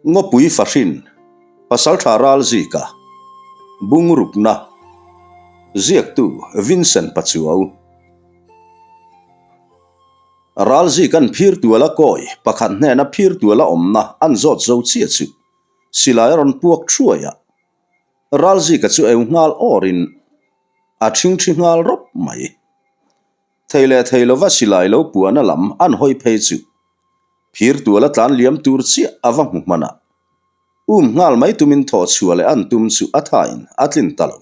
Ngawpui Fahrin, Pasaltha Ralzika, Bungrukna, Ziaktu Vincent Pachuau. Ralzika'n phir tuala kawi pakhat hnena phir tuala awmna an zawt zo chiah chu silai a rawn puak thuai a, Ralzika chu eu nghal awrin a thingthi nghal rawp mai. Thei leh thei lova silai lo puahna lam an hawi phei chu phir tuala tlan liam tur chiah a va hmu hman a. Um nghal mai tumin thawh chhuah leh an tum chu a thain a tlin ta lo.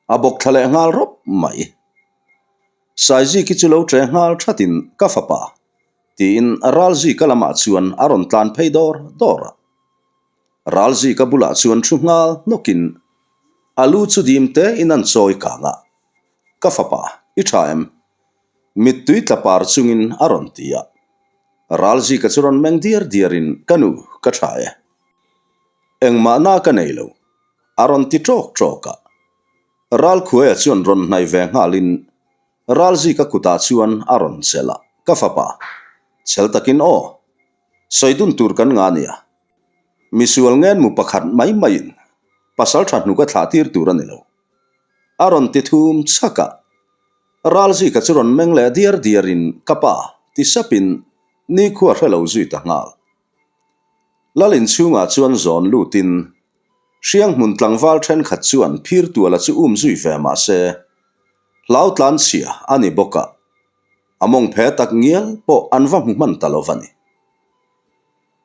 A bawk thla leh nghal rawp mai. Saiziki chu lo ṭe nghal thatin ka fapa tiin Ralzika lamah chuan a rawn tlan phei dawr dawr a. Ralzika bulah chuan thu nghal hnawkin a lu chu dim tein an chawi kang a. Ka fapa, i tha em? Mittui tla par chungin a rawn ti a. Ralzika chu rawn meng diar diarin, Ka nu, ka tha e. Engmah na ka nei lo, a rawn ti ṭawk ṭawk a. Ralkhuaia chuan rawn hnaih ve nghalin Ralzika kutah chuan a rawn chelh a, Ka fapa, chhel takin aw, sawi dun tur kan nga nia. Misual ngenmu pakhat mai maiin pasal tha hnuk a thlah tir tur a ni lo. A rawn ti thum chhak a, Ralzika chu rawn meng leh diar diarin ka pa ti sapin nikhua hre lo zui ta nghal. Lal inchhungah chuan zawn lutin Hrianghmun tlangval thenkhat chuan phir tuala chu um zui ve mah se, hlau tlan chhia a ni bawk a, a mawng phe tak ngial pawh an va hmu hman ta lo va ni.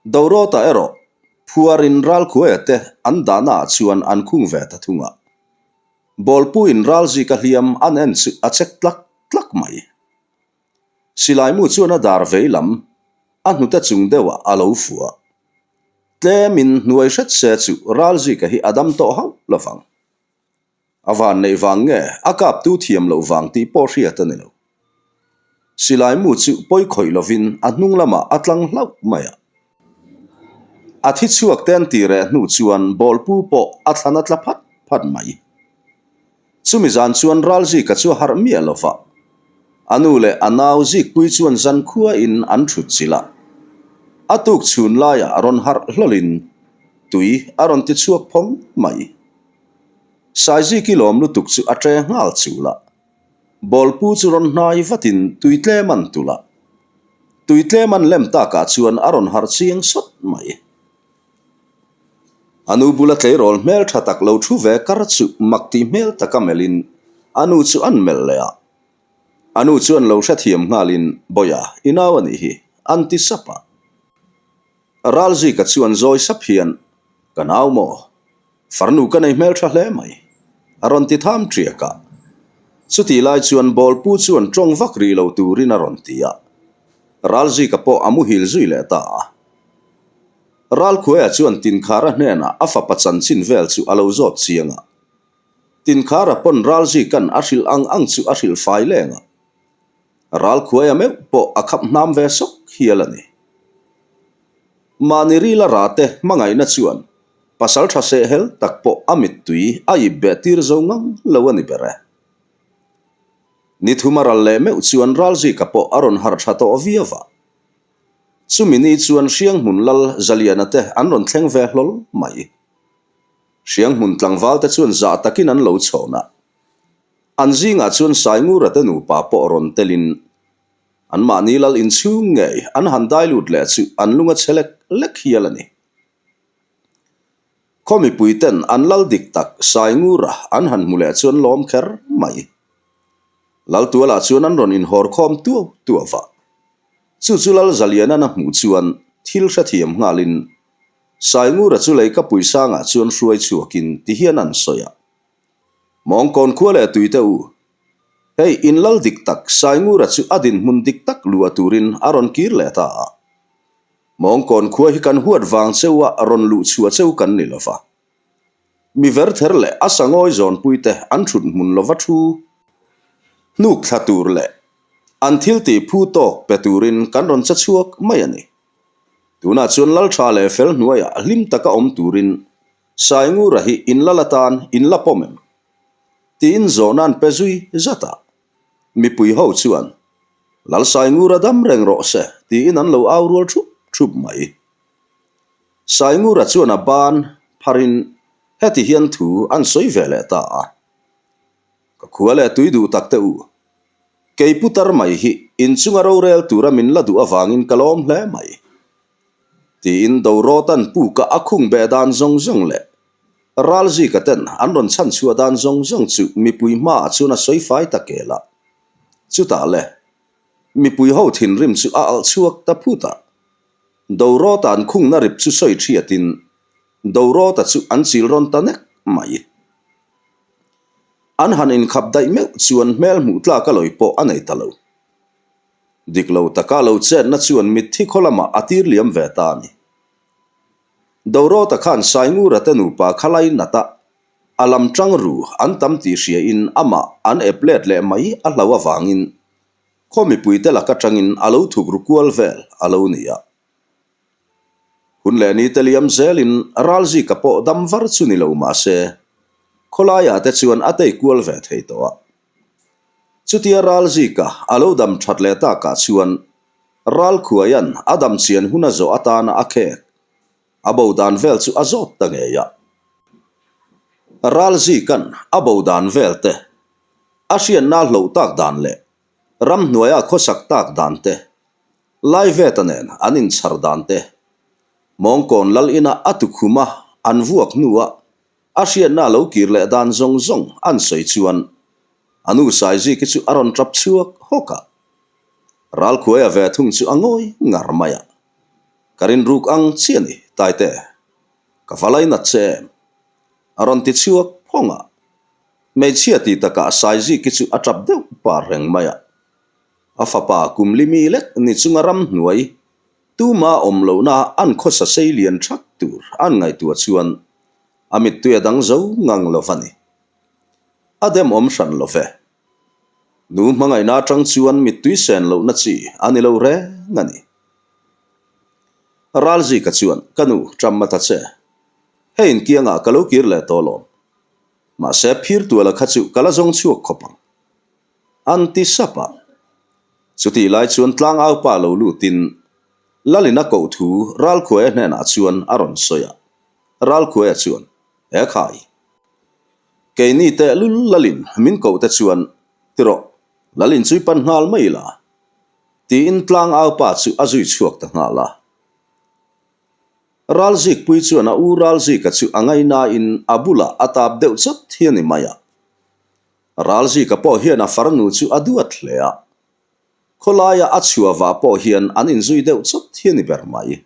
Dorawta erawh phuarin Ralkhuaia te an dahnaah chuan an khung ve ta thung a. Bawlpuiin Ralzika hliam an en chu a chek tlak tlak mai. Silaimu chuan a dar vei lam a hnute chung deuhah a lo fuh a. Tlemin hnuai hret se chu Ralzika hi a dam tawh hauh lovang. A van neih vang nge a kaptu thiam loh vang tih pawh hriat a ni lo. Silai mu chu pawi khawih lovin a hnung lamah a tlang hlauh mai a. A thi chhuak te an tih reh hnu chuan bawlpu pawh a thlan a tla phat phat mai. Chumi zan chuan Ralzika chu a harh miah lo va. A nu leh a nau Zikpui chuan zankhuain an thut chilh a. A tuk chhun laiah rawn harh hlawlin tui a rawn ti chhuak phawng mai. Saiziki lawm lutuk chu a ṭe nghal chul a. Bawlpu chu rawn hnai vatin tui tlem an tulh a. Tui tlem an lem takah chuan a rawn harh chiang sawt mai. A nu bula tleirawl hmel tha tak lo thu ve kar chu mak tih hmel taka melhin a nu chu an melh leh a. A nu chuan lo hrethiam nghalin, Bawia, i nau a nih hi, an ti sap a. Ralzika chuan zawi sap hian, Ka nau maw? Farnu ka nei hmeltha hle mai, a rawn ti tham ṭiak a. Chutih lai chuan Bawlpu chuan ṭawng vak rih lo turin a rawn ti a. Ralzika pawh a muhil zui leh ta a. Ralkhuaia chuan Tinkhara hnenah a fapa chanchin vel chu a lo zawt chiang a. Tinkhara pawn Ralzika'n a hrilh ang ang chu a hrilh fai leng a. Ralkhuaia meuh pawh a khap hnam ve sawk hial a ni. Mahni rila rate hmangaihna chuan pasal tha seh hel tak pawh a mittui a ip beh tir zo ngang lo a ni ber e. Ni thuma ral leh meuh chuan Ralzika pawh a rawn harh tha tawh viau va. Chumi ni chuan Hrianghmun lal Zaliana te an rawn thleng ve hlawl mai. Hrianghmun tlangval te chuan zah takin an lo chhawn a. An zingah chuan Saingura te nupa pawh rawn telin Anmahni lal inchhung ngei an han dai lut leh chu an lung a che lek lek hial a ni. Khaw mipuiten an lal dik tak Saingura an han hmu leh chu an lawm kher mai. Laltualah chuan an rawn inhawr khawm tuau tuau va. Chu chu Lal Zaliana'n a hmuh chuan thil hrethiam nghalin Saingura chu leikapui sangah chuan hruai chhuakin tihian an sawi a. Mawngkawn khua leh tuite u, hei in lal dik tak Saingura chu a dinhmun dik tak luah turin a rawn kir leh ta a. Mawngkawn khua hi kan huat vang cheu a rawn luh chhuah cheu kan ni lo va. Mi verther leh a sangawi zawnpuite an thut hmun lova thu hnuk thla tur leh an thil tih phu tawk pe turin kan rawn che chhuak mai a ni. Tunah chuan lal tha leh fel hnuaiah hlim taka awm turin Saingura hi in lal atan in la pawm em? Tiin zawhna an pe zui zat a. Mipui ho chuan, Lal Saingura dam reng rawh se, tiin an lo au rual thup thup mai. Saingura chuan a ban pharin heti hian thu an sawi ve leh ta a. Ka khua leh tui duh tak teh u. Kei putar mai hi inchunga rorel tura min la duh avangin ka lawm hle mai. Tiin Dorawtan puka a khung beh dan zawng zawng leh Ralzika ten an rawn chhan chhuah dan zawng zawng chu mipui hmaah chuan a sawi fai ta kel a. Chutah le, mipui ho thinrim chu a alh chhuak ta phut a. Dorawta an khungna rip chu sawi thiatin Dorawta chu an chil rawn ta nek mai. An han inkhap daih meuh chuan hmel hmuh tlak a lawi pawh a nei ta lo. Dik lo taka lo chetna chuan mitthi khaw lamah a tir liam ve ta a ni. Dorawta khan Saingura te nupa kha lai nat a, a lam tang ru an tam tih hriain amah an ep let leh mai a hlo avangin khaw mipuite lak atangin a lo thuk ru kual vel a lo ni a. Hun leh ni te liam zelin Ralzika pawh dam var chu ni lo mah se, khawlaiah te chuan a tei kual ve thei tawh a. Chutia Ralzika a lo dam that leh takah chuan Ralkhuaia'n a dam chian hun a zawh atana a khek a bo dan vel chu a zawt ta ngei a. Ralzika'n a bo dan vel te, a hriatna hloh tak dan leh ramhnuaia khawsak tak dan te, Laiveta nen an inchhar dan te, Mawngkawn lal ina a tukhuma an vuak hnua a hriatna lo kir leh dan zawng zawng an sawi chuan a nu Saiziki chu a rawn tap chhuak hawk a. Ralkhuaia ve thung chu a ngawi ngar mai a. Ka rinruk ang chiah ni, Taite. Ka va lainat che em? A rawn ti chhuak phawng a. Hmeichhia ti takah Saiziki chu a tap deuh par reng mai a. A fapa kum li mi lek ni chunga ramhnuai tuma awm lohna an khawsa sei lian thak tur an ngaihtuah chuan a mittui a dang zo ngang lo va ni. A dem awm hran lo ve. Nu hmangaihna atang chuan mittui sen lohna chi a ni lo reng a ni. Ralzika chuan, Ka nu, ṭam a ta che. Hei inkiangah ka lo kir leh tawh lawm. Mahse, phir tuala kha chu ka la zawng chhuak khawp ang. An ti sap a. Chutih lai chuan tlangaupa lo lutin Lalin a koh thu Ralkhuaia hnenah chuan a rawn sawi a. Ralkhuaia chuan, He khai. Keini tehlul Lalin min koh te chuan, Ti rawh, Lalin chu i pan nghal mai la. Tiin tlangaupa chu a zui chhuak ta nghal a. Ralzikpui chuan a u Ralzika chu a ngaihnain a bulah a tap deuh chawt hi a ni mai a. Ralzika pawh hian a farnu chu a duat hle a, khawlaia a chhuah vah pawh hian an inzui deuh chawt hi a ni ber mai.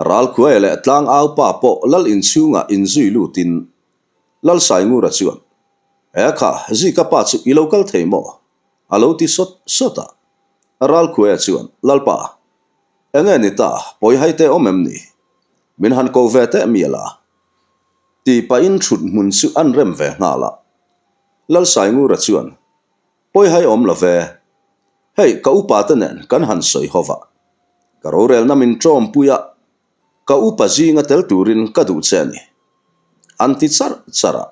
Ralkhuaia leh Tlangaupa pawh lal inchhungah inzui lutin Lalsaingura chuan, He kha, Zika pa chu i lo kal thei maw? a lo ti sawt sawt a. Ralkhuaia chuan, Lalpa, enge ni ta, pawi hai te awm em ni? Min han ko ve teh mial a. Tih pahin thut hmun chu an rem ve nghal a. Lalsaingura chuan, Pawi hai awm lo ve. Hei, ka upa te nen kan han sawi ho va. Ka rorelna min ṭawmpui a, ka upa zinga tel turin ka duh che a ni. An ti charh charh a.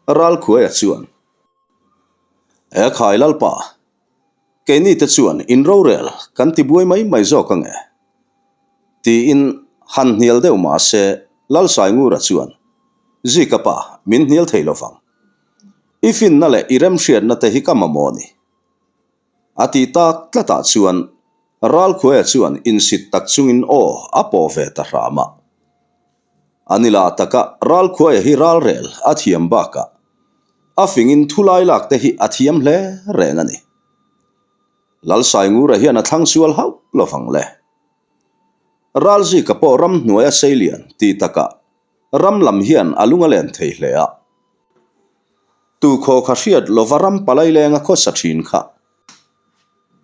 Ralkhuaia chuan, He khai Lalpa, keini te chuan in rorel kan ti buai mai mai zawk ang e. Tiin han hnial deuh mah se Lalsaingura chuan, Zika pa, min hnial thei lo vang. I finna leh i remhriatna te hi ka mamawh a ni. A tih tak tlatah chuan Ralkhuaia chuan insit tak chungin aw a pawh ve ta hram a. A ni lah taka Ralkhuaia hi ralrel a thiam bakah a fingin thulai lak te hi a thiam hle reng a ni. Lalsaingura hian a thlang sual hauh lo vang le. Ralzika pawh ramhnuai a seilian tih takah ram lam hian a lung a len thei hle a. Tukhaw kha hriat lova ram palai lenga khawsa thin kha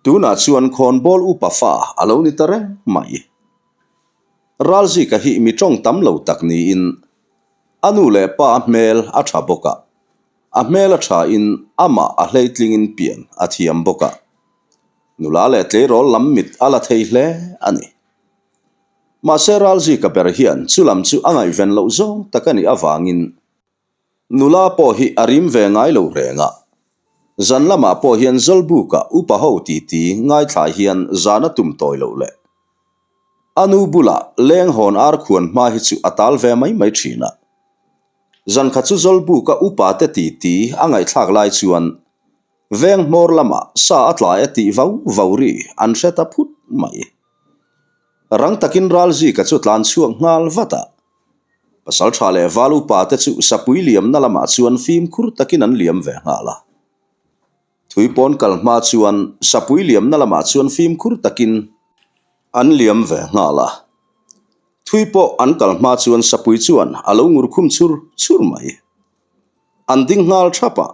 tunah chuan khawnbawl upa fa a lo ni ta reng mai. Ralzika hi mi tawng tam lo tak niin a nu leh pa hmel a tha bawk a, a hmel a tha in amah a hleitlingin pian a thiam bawk a, nula leh tleirawl lam mit a la thei hle a ni. Mahse Ralzika ber hian chu lam chu a ngaihven loh zawng tak a nih avangin nula pawh hi a rim ve ngai lo reng a, zan lamah pawh hian Zawlbuka upa ho titi ngaithla hian zan a tum tawi loh leh. A nu bulah leng hawn ar khuan hma hi chu a tal ve mai mai thin a. Zan khat chu Zawlbuka upa te titi a ngaihthlak lai chuan veng hmawr lamah sa a tlai a tih vau vau ri an hre ta phut mai. Rang takin Ralzika chu tlan chhuak nghal vat a. Pasal tha leh val upa te chu sapui liamna lamah chuan fimkhur takin an liam ve nghal a. Thui pawn kal hma chuan sapui liamna lamah chuan fimkhur takin an liam ve nghal a. Thui pawh an kal hma chuan sapui chuan a lo ngur khum chur chur mai. An ding nghal thap a,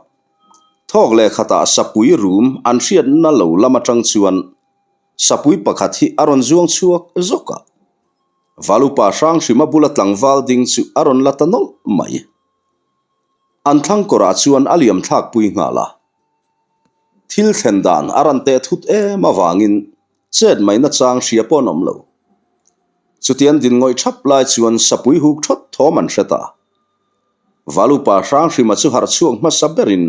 thawk leh khatah sapui rum an hriatna lo lam atang chuan sapui pakhat hi a rawn zuang chhuak zawk a. Valupa Hranghrima bula tlangval ding chu a rawn la ta nawlh mai. An thlang kawrah chuan a liam thlak pui nghal a. Thil thlen dan a ran teh thut em avangin chet mai nachang hria pawh an awm lo. Chutian din ngawih thap lai chuan sapui huk thawt thawm an hre ta. Valupa Hranghrima chu harh chhuak hmasa berin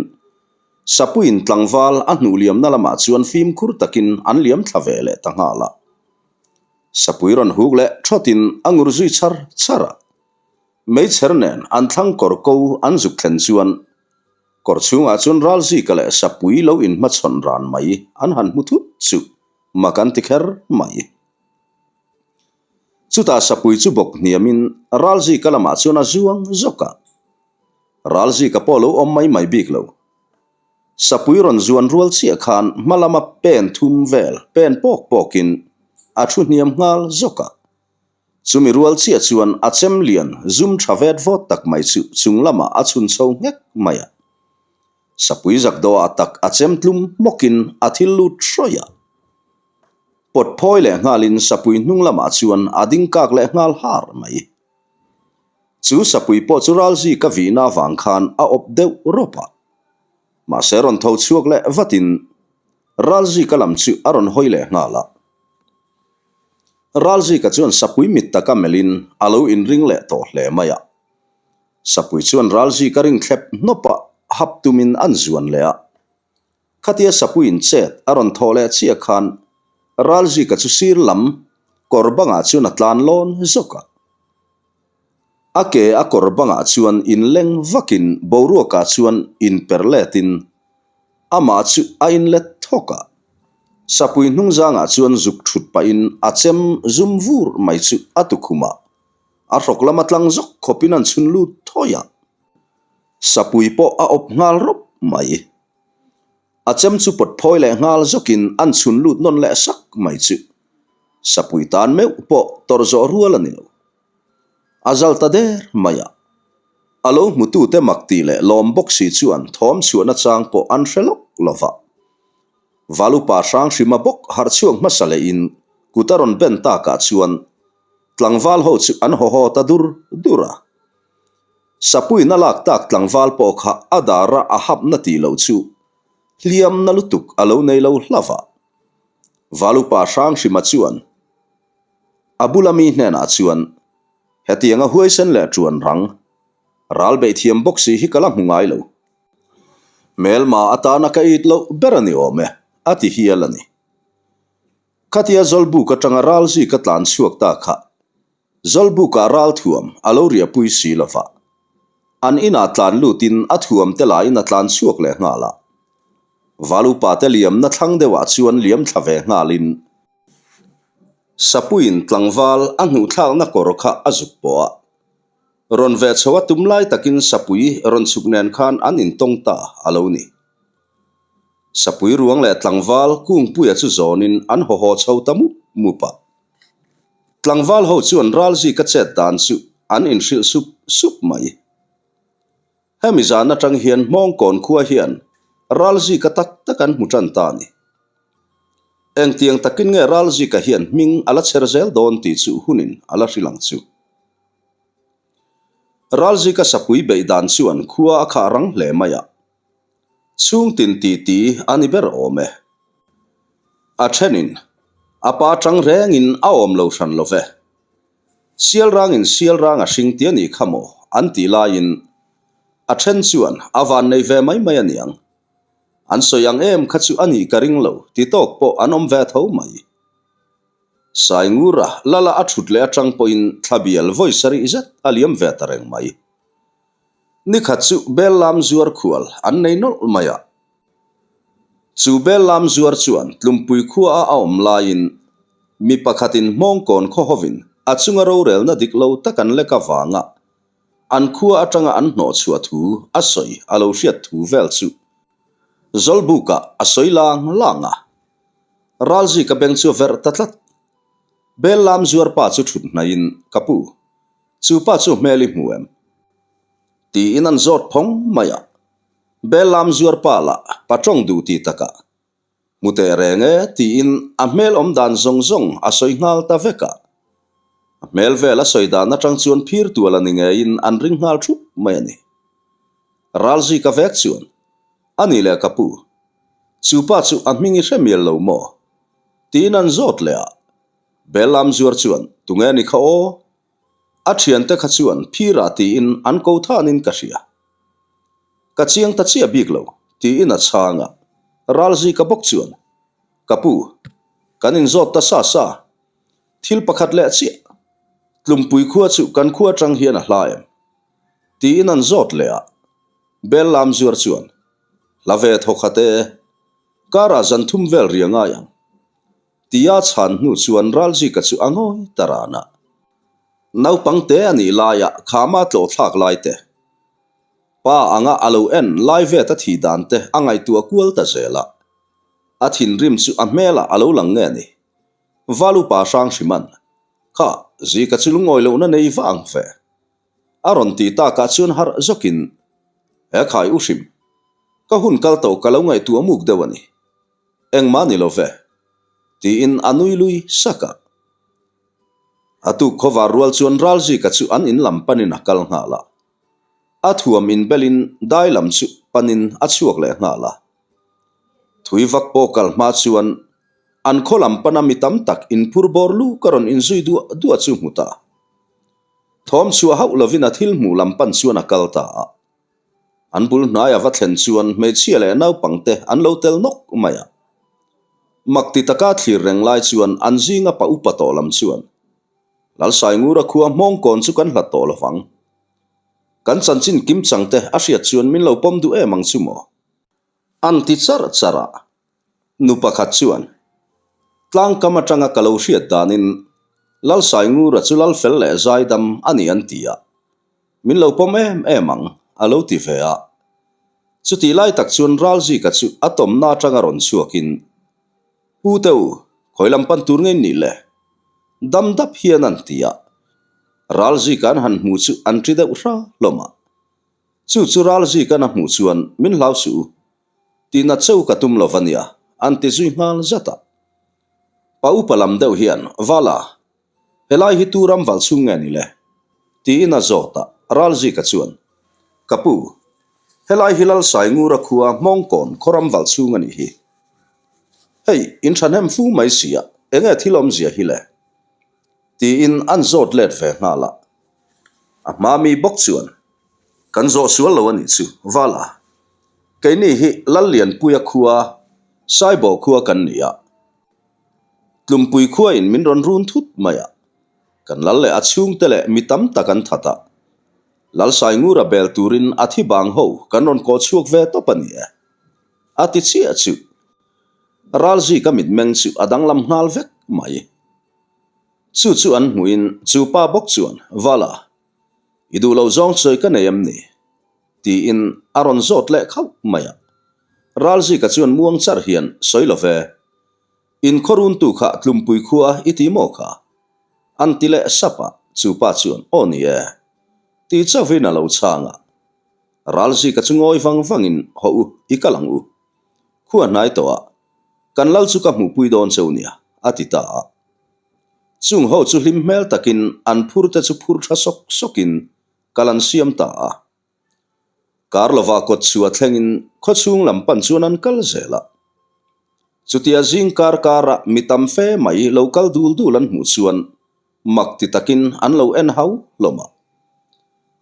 sapuiin tlangval a hnuh liamna lamah chuan fimkhur takin an liam thla ve leh ta nghal a. Sapui rawn huk leh thawtin a ngur zui char char a. Meichher nen an thlang kawr ko an zuk thlen chuan kawr chhungah chuan Ralzika leh Sapui lo inhmachhawn ran mai an han hmu thut chu mak an ti kher mai. Chutah Sapui chu bawk hniamin Ralzika lamah chuan a zuang zawk a. Ralzika pawh lo awm mai mai bik lo. Sapui rawn zuan rual chiah khan hma lama pen thum vel pen pawk pawkin a thu hniam nghal zawk a. Chumi rual chiah chuan a chem lian zum tha vet vawt tak mai chu chung lamah a chhun chho nghek mai a. Sapui zak dawhah tak a chem tlum hmawkin a thil lut hrawih a. Pawt phawi leh nghalin sapui hnung lamah chuan a ding kak leh nghal har mai. Chu sapui pawh chu ralzi ka vihna avang khan a awp deuh rawp a. Mahse rawn tho chhuak leh vatin ralzi ka lam chu a rawn hawi leh nghal a. Ralzika chuan sapui mit taka melhin a lo inring leh tawh hle mai a. Sapui chuan Ralzika ring thlep hnawp a, hap tumin an zuan leh a. Khatia sapuiin chet a rawn thawh leh chiah khan Ralzika chu sir lam kawr bangah chuan a tlan lawn zawk a. A ke a kawr bangah chuan inleng vakin boruakah chuan inper letin Amah chu a inlet thawk a, sapui hnungzangah chuan zuk thut pahin a chem zum vur mai chu a tukhum a, a hrawk lama tlang zawk khawpin an chhun lut thawi a. Sapui pawh a awp nghal rawp mai. A chem chu pawt phawi leh nghal zawkin an chhun lut nawn leh sak mai chu sapui tan meuh pawh tawrh zawh rual a ni lo. A zal ta der mai a. A lo hmutute mak tih leh lawm bawk si chuan thawm chhuahna chang pawh an hre lawk lo va. Valupa Hranghrima bawk harh chhuak hmasa lehin kut a rawn ben takah chuan tlangval ho chu an haw haw ta dur dur a. Sapuina lak tak tlangval pawh kha a dara a hapna tih loh chu hliamna lutuk a lo nei lo hlauh va. Valupa Hranghrima chuan A bula mi hnenah chuan, Hetianga huaisen leh ṭuan rang, ral beih thiam bawk si hi ka la hmu ngai lo. Hmelma atana ka it loh ber a ni awm e, a ti hial a ni. Khatia Zawlbuk aṭanga ral zui ka tlan chhuak ta kha, Zawlbukah ral thuam a lo riahpui si lo va. An inah tlan lutin a thuam te laiin a tlan chhuak leh nghal a. Valupate liamna thlang deuhah chuan liam thla ve nghalin, Sapuiin tlangval a hnuhthlakna kawr kha a zuk pawh a. Rawn ve chho a tum lai takin Sapui rawn chhuk nen khan an intawng ta a lo ni. Sapui ruang leh tlangval Kungpuia chu zawnin an haw haw chho ta mup mup a. Tlangval ho chuan Ralzika chet dan chu an inhrilh sup sup mai. Hemi zan atang hian Hmawngkawn khua hian Ralzika tak tak an hmu tan ta a ni. Engtiang takin nge Ralzika hian hming a la chher zel dawn tih chu hunin a la hrilh ang chu. Ralzika sapui beih dan chuan khua a khah rang hle mai a. Chhungtin titi a ni ber awm e. A thenin a pa tang rengin a awm lo hran lo ve. Sial rangin sial rang a hring ti a nih kha maw an tih laiin a then chuan a van nei ve mai mai a niang. An sawi ang em kha chu a nih ka ring lo ti tawk pawh an awm ve tho mai. Saingura lala a thut leh atang pawhin thla bial vawi sarih zet a liam ve ta reng mai. Ni khat chu bel lam zuar khual an nei nawlh mai a. Chu bel lam zuar chuan Tlumpui khua a a awm laiin mi pakhatin hmawngkawn khaw hovin a chunga rorelna dik lo tak an lek avanga an khua atanga an hnawhchhuah thu a sawi a lo hriat thu vel chu Zawlbukah a sawi lang lang a. Ralzika beng chu a verh ta tlat. Bel lam zuar pa chu thut hnaihin, Ka pu, chu pa chu hmel i hmu em? Tiin an zawt phawng mai a. Bel lam zuar pa lah pa tawng duh ti takah, Hmu teh reng e, tiin a hmel awm dan zawng zawng a sawi nghal ta vek a. A hmel vel a sawi dan atang chuan phir tual a ni ngeiin an ring nghal thup mai a ni. Ralzika vek chuan, A ni leh ka pu, Chu pa chu a hming i hre mial lo maw? Tiin an zawt leh a. Bel lam zuar chuan, Tunge ni kha aw? A thiante kha chuan phirah tiin an ko thanin ka hria. Ka chiang ta chiah bik lo, tiin a chhang a. Ralzika bawk chuan, Ka pu, kan inzawt ta sa sa. Thil pakhat leh chiah. Tlumpui khua chu kan khua atang hian a hla em? Tiin an zawt leh a. Bel lam zuar chuan, Hla ve thaw khat e, karah zan thum vel ri a ngai ang. Tia chhan hnu chuan Ralzika chu a ngawi ta ran a. Naupang te a nih laia khama tlawh thlak lai te, pa anga a lo en lai vet a thih dan te a ngaihtuah kual ta zel a. A thinrim chu a hmelah a lo lang nge ni? Valupa hrang hriman, Kha, Zika chu lungawi lohna nei va ang ve. A rawn ti takah chuan harh zawkin, He khai u hrim, ka hun kal tawh ka lo ngaihtuah muk deuh a ni. Engmah ni lo ve, tiin a nui lui sak a. A tuk khawvar rual chuan Ralzika chu an in lam panin a kal nghal a. A thuam inbelin dai lam chu panin a chhuak leh nghal a. Thui vak pawh kal hma chuan an khaw lam pana mi tam tak inphur bawr luk a rawn inzui duah duah chu hmu ta. Thawm chhuah hauh lovin a thil hmuh lam pan chuan a kal ta a. An bul hnai a va thlen chuan hmeichhia leh naupangte an lo tel nawk mai a. Mak ti taka thlir reng lai chuan an zinga pa upa tawh lam chuan, Lalsaingura khua hmawngkawn chu kan hlat tawh lovang. Kan chanchin kimchang te a hriat chuan min lo pawm duh em ang chu maw? An ti char char a, nu pakhat chuan, Tlangkam atanga ka lo hriat danin Lalsaingura chu Lalfel leh Zaidam a ni an ti a, min lo pawm em em ang, a lo ti ve a. Chutih lai tak chuan Ralzika chu a tawmna atanga rawn chhuakin, Pu te u, khawi lam pan tur ngei nih le? Dam dap hian an ti a. Ralzika an han hmu chu an ṭi deuh hra hlawm a. Chu chu Ralzika'n a hmuh chuan min hlau suh u, tihna cheu ka tum lo va nia, an ti zui nghal zat a. Pa upa lam deuh hian, Vala, helai hi tu ram valh chhung nge ni le? tiin a zawt a, Ralzika chuan, Ka pu, helai hi Lalsaingura khua Hmawngkawn khaw ram valh chhung a nih hi. Hei, in thahnem fu mai si a, enge thil awmzia hi le? Tiin an zawt let ve nghal a. A hma mi bawk chuan, Kan zawh sual lo a nih chu, Vala. Keini hi Lallianpuia khua, Saibawh khua kan ni a. Tlumpui khuain min rawn run thut mai a. Kan lal leh a chhungte leh mi tam tak an that a. Lalsaingura bel turin a thi bang ho kan rawn kawh chhuak ve tawp a ni e. A ti chiah chu. Ralzika mitmeng chu a danglam nghal vek mai. Chu chu an hmuhin chu pa bawk chuan, Vala, i duh lo zawng sawi ka nei em ni? tiin a rawn zawt leh khauh mai a. Ralzika chuan muang char hian, Sawi lo ve, in khaw runtu kha Tlumpui khua i ti maw kha? An ti leh sap a, chu pa chuan, Aw ni e, ti chauhin a lo chhang a. Ralzika chu ngawi vang vangin, Hawh u, i kal ang u. Khua hnai tawh a, kan lal chu ka hmuhpui dawn cheu nia, a ti ta a. Chung ho chu hlim hmel takin an phur te chu phur tha sawk sawkin kal an siam ta a. Kar lovah kawt chhuah thlengin khawchhung lam pan chuan an kal zel a. Chutia zing kar kara mi tam fe mai lo kal dul dul an hmuh chuan mak ti takin an lo en hau hlawm a.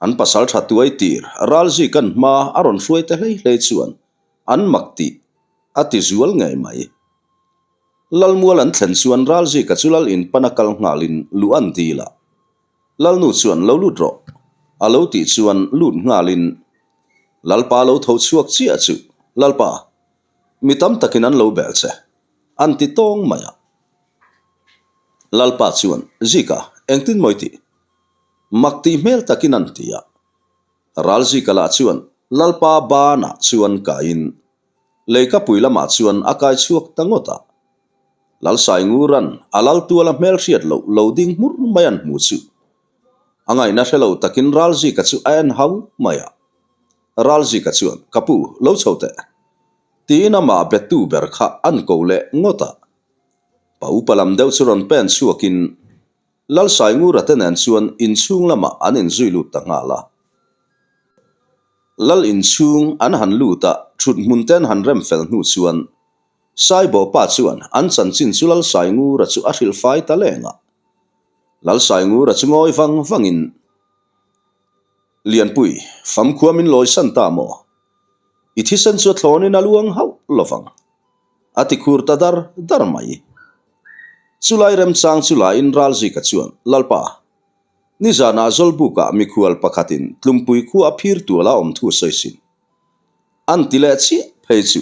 An pasal tha tuai tir Ralzika'n hma a rawn hruai te hlei hlei chuan an mak tih a ti zual ngei mai. Lalmual an thlen chuan Ralzika chu lal in pana kal nghalin luh an dil a. Lalnu chuan lo lut rawh a lo tih chuan lut nghalin Lalpa lo tho chhuak chiah chu Lalpa, mi tam takin an lo bel che, an ti tawng mai a. Lalpa chuan Zika, engtin mawi tih? Mak tih hmel takin an ti a. Ralzika lah chuan Lalpa banah chuan kaiin Leikapui lamah chuan a kai chhuak ta ngawt a. Lalsainguran a lal tuala hmelhriat loh lo ding hmur mai an hmu chu. A ngaihna hre lo takin Ralzika chu a en hau mai a. Ralzika chuan, Ka pu, lo chho teh. Tiin amah bettu ber kha an ko leh ngawt a. Pa upa lam deuh chu rawn pen chhuakin Lalsaingura te nen chuan inchhung lamah an inzui lut ta nghal a. Lal inchhung an han lut a, thut hmun te an han rem fel hnu chuan Saibawpa chuan an chanchin chu Lalsaingura chu a hrilh fai ta leng a. Lalsaingura chu ngawi vang vangin, Lianpui, famkhua min lawisan ta maw? I thisen chu a thlawnin a luang hauh lovang. A ti khur ta dar dar mai. Chulai remchang chu lain Ralzika chuan, Lalpa, Nizanah Zawlbukah mikhual pakhatin Tlumpui khua a phir tual a awm thu sawi sin. An ti leh chiah phei chu.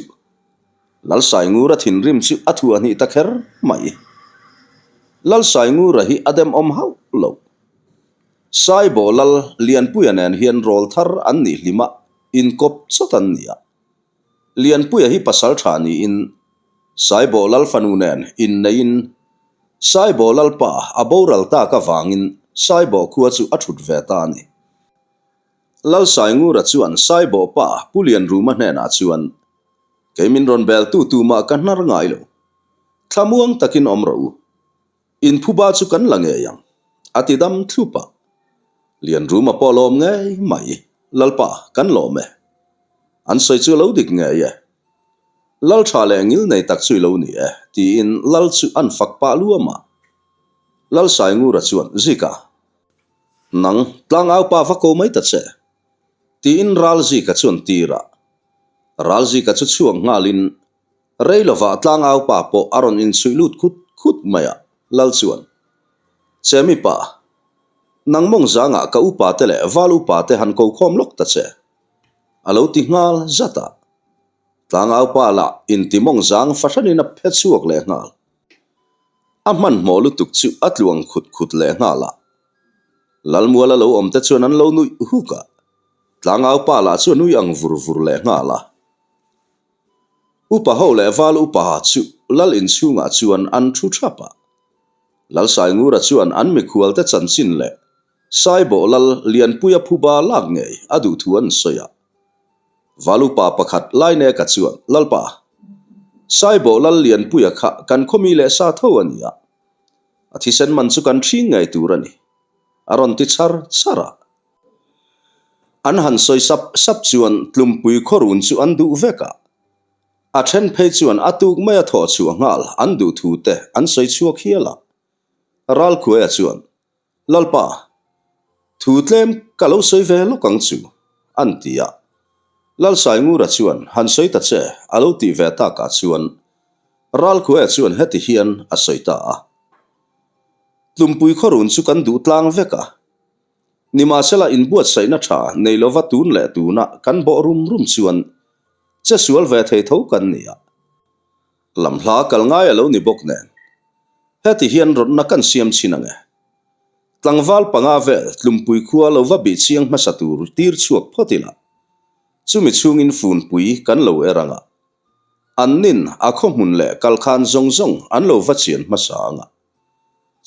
Lalsaingura thinrim chu a thuah hnih ta kher mai. Lalsaingura hi a demawm hauh lo. Saibawh Lal Lianpuia nen hian rawl thar an nih hlima inkawp chawt an ni a. Lianpuia hi pasal tha niin Saibawh Lal fanu nen inneiin Saibawh Lalpa a boral tak avangin Saibawh khua chu a thut ve ta a ni. Lal Saingura chuan Saibawh pa Pu Lianruma hnenah chuan, Kei min rawn beltu tumah ka hnar ngai lo. Thlamuang takin awm rawh u. Inphuba chu kan la ngei ang, a ti dam thlup a. Lianruma pawh lawm ngei mai, Lalpa, kan lawm e. An sawi chu a lo dik ngei e. Lal tha leh ngil nei tak chu i lo ni e, tiin Lal chu an fak pah luam a. Lal Saingura chuan, Zika, nang tlangaupa va ko mai ta che, tiin Ralzika chuan tir a. Ralzika chu chhuak nghalin Rei lovah tlangaupa pawh a rawn inchhuih lut khut khut mai a, Lal chuan, Chemi pa, nang mawng zangah ka upa te leh val upa te han ko khawm lawk ta che, a lo ti nghal zat a. Tlangaupa lah inti mawng zang fahranin a phe chhuak leh nghal. A hmanhmawh lutuk chu a tluang khut khut leh nghal a. Lalmuala lo awm te chuan an lo nuih huk a, tlangaupa lah chu a nui ang vur vur leh nghal a. Upa ho leh val upa chu lal inchhungah chuan an thu thap a. Lal Saingura chuan an mikhualte chanchin leh Saibawh lal Lianpuia phuba lak ngei a duh thu an sawi a. Val upa pakhat Laineka chuan, Lalpa, Saibawh lal Lianpuia kha kan khawmi leh sa tho a ni a. A thisen man chu kan ṭhing ngei tur a ni, a rawn ti char char a. An han sawi sap sap chuan Tlumpui khawrun chu an duh vek a, a then phei chuan a tuk mai a thawh chhuah nghal an duh thu te an sawi chhuak hial a. Ralkhuaia chuan, Lalpa, thu tlem ka lo sawi ve lawk ang chu, an ti a. Lalsaingura chuan han sawi ta che a lo tih ve takah chuan Ralkhuaia chuan heti hian a sawi ta a, Tlumpui khawrun chu kan duh tlang vek a, Nimahsela inbuatsaihna tha nei lova tun leh tuna kan bawh rum rum chuan che sual ve thei tho kan ni a. Lam hla kal ngai a lo ni bawk nen heti hian rawtna kan siam chhin ang e. Tlangval panga vel tlumpui khua lo va bih chiang hmasa tur tir chhuak phawt ila chumi chhungin funpui kan lo er ang a. An nin a khawhmun leh kalkhan zawng zawng an lo va chian hmasa ang a.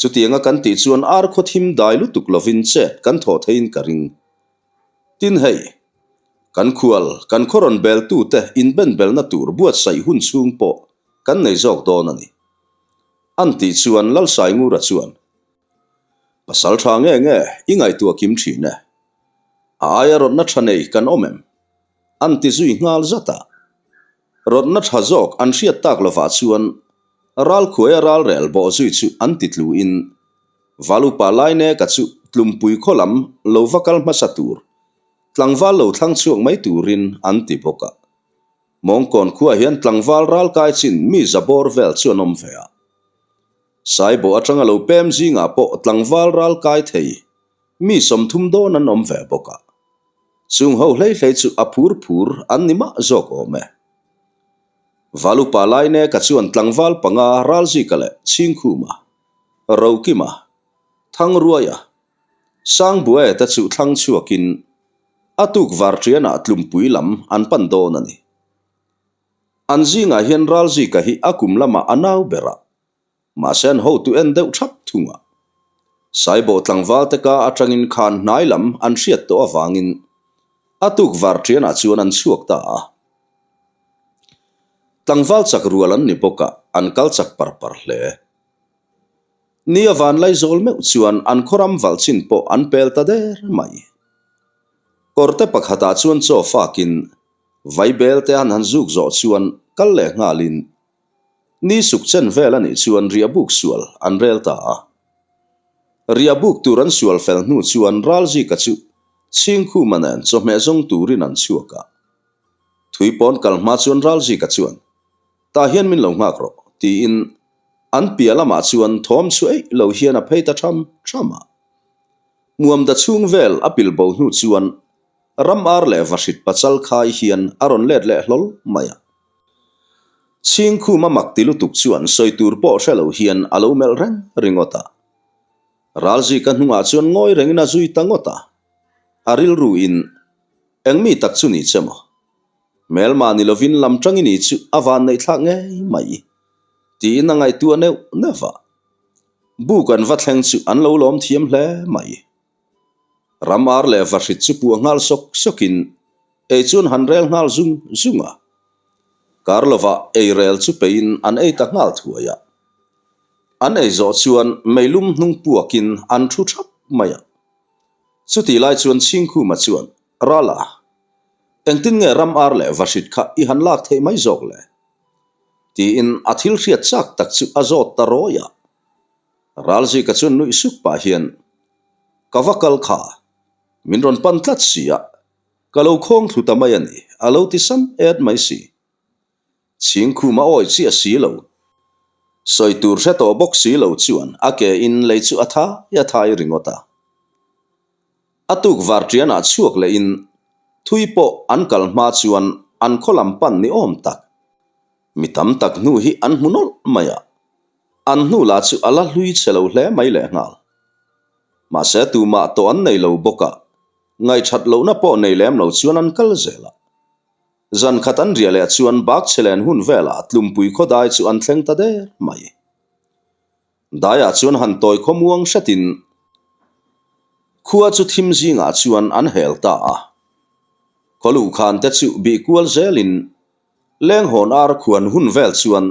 Chutianga kan tih chuan ar khaw thim dai lutuk lovin chet kan thawh theiin ka ring. Tin hei, kan khual, kan khaw rawn beltute inbenbelna tur buatsaih hun chhung pawh kan nei zawk dawn a ni. An tih chuan Lalsaingura chuan, Pasal tha nge nge i ngaihtuah kim thin e. A aia rawtna tha nei kan awm em? An ti zui nghal zat a. Rawtna tha zawk an hriat tak lovah chuan Ralkhuaia ralrel bawh zui chu an ti tluin Valupa Laineka chu Tlumpui khaw lam lo va kal hmasa tur tlangval lo thlang chhuak mai turin an ti bawk a. Mawngkawn khuaah hian tlangval ralkai chin mi zabawr vel chu an awm ve a. Saibawh atanga lo pem zingah pawh tlangval ralkai thei mi 30 dawn an awm ve bawk a. Chung ho hlei hlei chu a phur phur an ni mah zawk awm e. Valupa Laineka chuan tlangval panga Ralzika leh Chhingkhuma, Rokima, Thangruaia, Sangbuaia te chu thlang chhuakin a tuk varṭianah tlumpui lam an pan dawn a ni. An zingah hian Ralzika hi a kum lamah a nau ber a, mahse an hotu en deuh thap thung a. Saibawh tlangval te ka atangin khan hnai lam an hriat tawh avangin a tuk varṭianah chuan an chhuak ta a. Tlangval chak rual an ni bawk a, an kal chak par par hle. Ni a vanlai zawl meuh chuan an khawram valh chin pawh an pel ta der mai. Kawrte pakhatah chuan chaw fakin Vaibel te an han zuk zawh chuan kal leh nghalin ni suk chen vel a nih chuan riahbuk sual an rel ta a. Riahbuk tur an sual fel hnu chuan Ralzika chu Chhingkhuma nen chawhmeh zawng turin an chhuak a. Thui pawn kal hma chuan Ralzika chuan Tah hian min lo nghak rawh, tiin an piah lamah chuan thawm chu eih lo hian a phei ta tham tham a. Muamda chhung vel a pil bo hnu chuan ram ar leh vahrit pachal khai hian a rawn let leh hlawl mai a. Chhingkhum a mak ti lutuk chuan sawi tur pawh hre lo hian a lo melh reng ringawt a. Ralzika hnungah chuan ngawi rengin a zui ta ngawt a. A rilru in eng mi tak chu ni che maw? Hmelmah ni lovin lam tang i ni chu a van neih thlak ngei mai, tiin a ngaihtuah neuh neuh a. Buk an va thleng chu an lo lawm thiam hle mai. Ram ar leh vahrit chu puah nghal sawk sawkin ei chu an han rel nghal zung zung a. Kar lovah ei rel chu peiin an ei ta nghal thuai a. An ei zawh chuan meilum hnung puakin an thu thap mai a. Chutih lai chuan Chhingkhuma chuan, Rala, Engtin nge ram ar leh vahrit kha i han lak theih mai zawk le? Tiin a thil hriat chak tak chu a zawt ta rawi a. Ralzika chuan nuih suk pah hian, Ka va kal kha, min rawn pan tlat si a, ka lo khawng thlu ta mai a ni, a lo ti sam et mai si. Chhingkhum a awi chiah si lo. Sawi tur hre tawh bawk si lo chuan a ke in lei chu a thai a thai ringawt a. A tuk varṭianah chhuak leh in thui pawh an kal hma chuan an khaw lam pan ni awm tak. Mi tam tak hnu hi an hmu nawlh mai a, an hnu lah chu a la hlui chhe lo hle mai lehnghal. Mahse tumah tawh an nei lo bawk a, ngaihṭhat lohna pawh nei lem lo chuan an kal zel a. Zan khat an riah leh chuan bak chhe len hun velah tlumpui khaw dai chu an thleng ta der mai. Daiah chuan han tawi khawmuang hretin khua chu thim zingah chuan an hel ta a. Khaw luhkhan te chu bih kual zelin lenghawn ar khuan hun vel chuan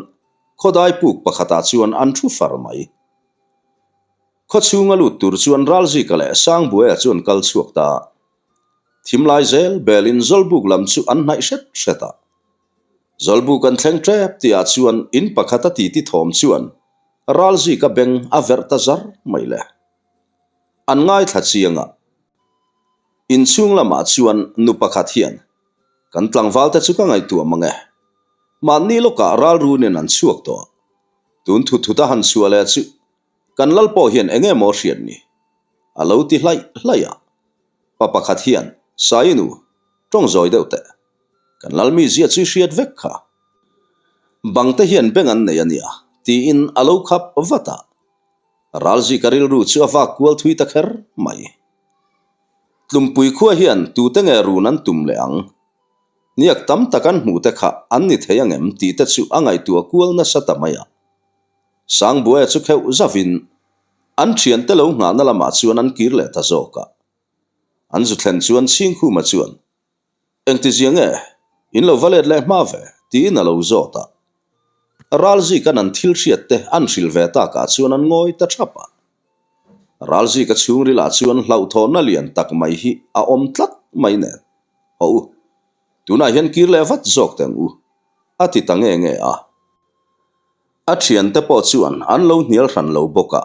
khaw dai puk pakhatah chuan an thu far mai. Khaw chhunga lut tur chuan Ralzika leh Sangbuaia chu an kal chhuak ta a. Thimlai zel belin Zawlbuk lam chu an hnaih hret hret a. Zawlbuk an thleng tep tihah chuan in pakhat a titi thawm chuan Ralzika beng a verh ta zar mai le. An ngaithla chiang a. Inchhung lamah chuan nu pakhat hian, Kan tlangval te chu ka ngaihtuah mang e. Mahni lawkah ralrunin an chhuak tawh a. Tun thut thut a han chhuah leh chu Kan lal pawh hian eng emaw hriat ni? A lo ti hlaih hlaih a. Pa pakhat hian, Sainu, tawng zawi deuh teh. Kan lal mi zia chu i hriat vek kha. Bangte hian beng an nei a nia, tiin a lo khap vat a. Ralzika rilru chu a vak kual thui ta kher mai. Tlumpui khua hian tute nge run an tum leh ang? Hniak tam tak an hmuh te kha an ni thei angem tih te chu a ngaihtuah kual nasa ta mai a. Sangbuaia chu kheuh zavin an thiante lo nghahna lamah chuan an kir leh ta zawk a. An zu thlen chuan Chhingkhuma chuan, Engtizia nge in lo va let leh hma ve? tiin a lo zawt a. Ralzika'n an thil hriat te an hrilh ve takah chuan an ngawi ta thap a. Ralzika chhungrilah chuan hlauhthawnna lian tak mai hi a awm tlat mai nen, Haw u, tunah hian kir leh vat zawk teh ang u, a ti ta nge nge a. A thiante pawh chuan an lo hnial hran lo bawk a,